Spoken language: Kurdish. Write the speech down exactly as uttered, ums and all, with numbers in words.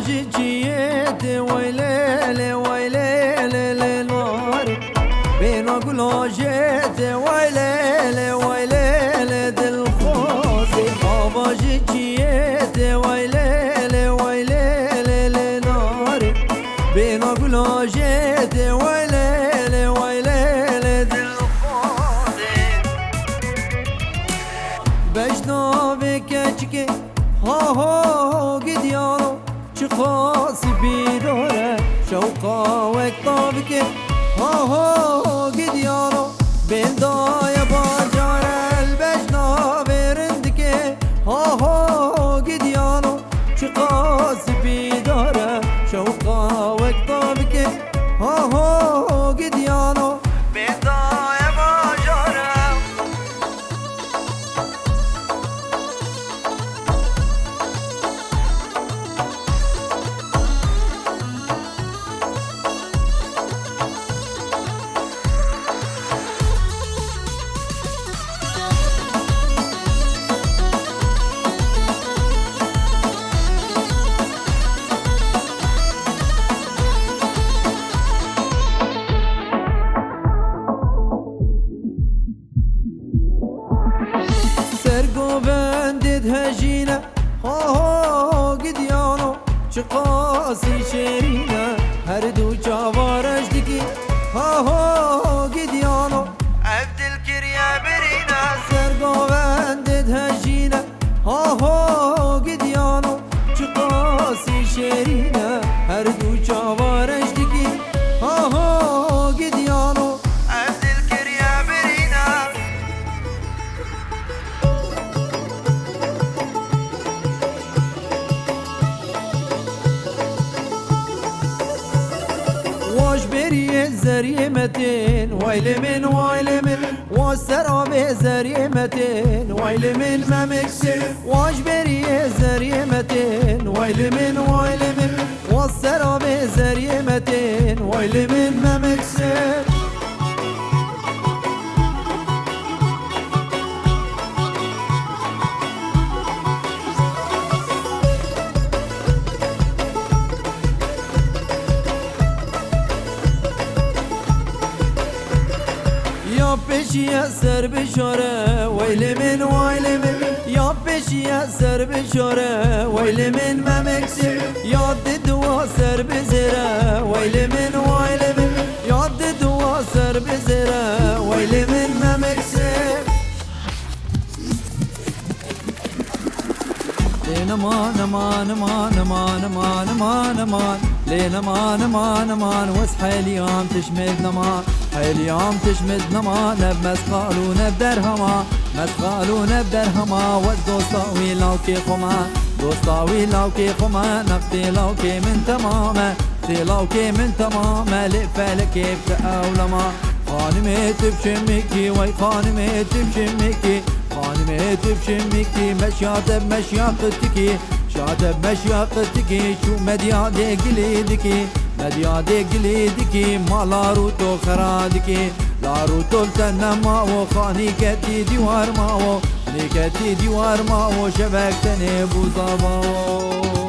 Ji çiyê tê way lê lê, way lê lê lê narê. Bêhna gula jê tê way lê lê, way lê lê dilxwazê. Ava ji çiyê tê way lê lê, way lê lê lê narê. Bêhna gula jê tê way lê lê, way lê lê dilxwazê. Bejna vê keçikê, ha ha ha gidiyano. Çiqas bîdar e, şewqa wek tavikê, ha ha gidiyano. Bêndaye bacar e, li bejna vê rindikê, ha ha gidiyano. Çiqas bîdar e, şewqa wek tavikê, ha ha gidiyano. Bêndaye bacar e. Ser govendê dihejîne, ha ha gidiyano. Çiqasî şêrîne, her du çavan reş dikî, ha ha gidiyano. Ev dil kiriye birîne. Ser govendê dihejîne, ha ha gidiyano. Çiqasî şêrîne, her du çavan reş dikî, ha ha gidiyano. Ev dil kiriye birîne. Wa ji beriyê zeriyê me tên, way lê min, way lê min. Wa ser avê zeriyê me tên, way lê min, Memik Sêr. Wa ji beriyê zeriyê me tên, way lê min, way lê min. Wa ser avê zeriyê me tên, way lê min, Memik Sêr. Ya pêşiye ser bijare, weylê min, weylê min. Ya pêşiye ser bijare, weylê min, Memik Sêr. Ya diduwa ser bizêre, weylê min, weylê min. Ya diduwa ser bizêre, weylê min, Memik Sêr. Lê nema, nema, nema, nema, nema, nema, nema. Lê nema, nema, nema, wes heliyam tişmid nema. Heliyam tişmid nema, nev mesqal û nev derhema. Mesqal û nev derhema, wes dosta wî lawkê xwe me. Dosta wî lawkê xwe me, neqtê lawkê min temam e. Tê lawkê min temam e, lê felekê bi te ewlema. Xanimê tu biçimikî, wey xanimê tu biçimikî. Xanimê tu biçimikî, meşya te meşya qitikî. Şa te meşya qitikî, çû medya dê gilî dikî. Medya dê gilî dikî, ma lar û to xera dikî. Lar û to li te nemawo, xanî ketî dîwar mawo. Nê ketî dîwar mawo, şevek tenê bû zavawo.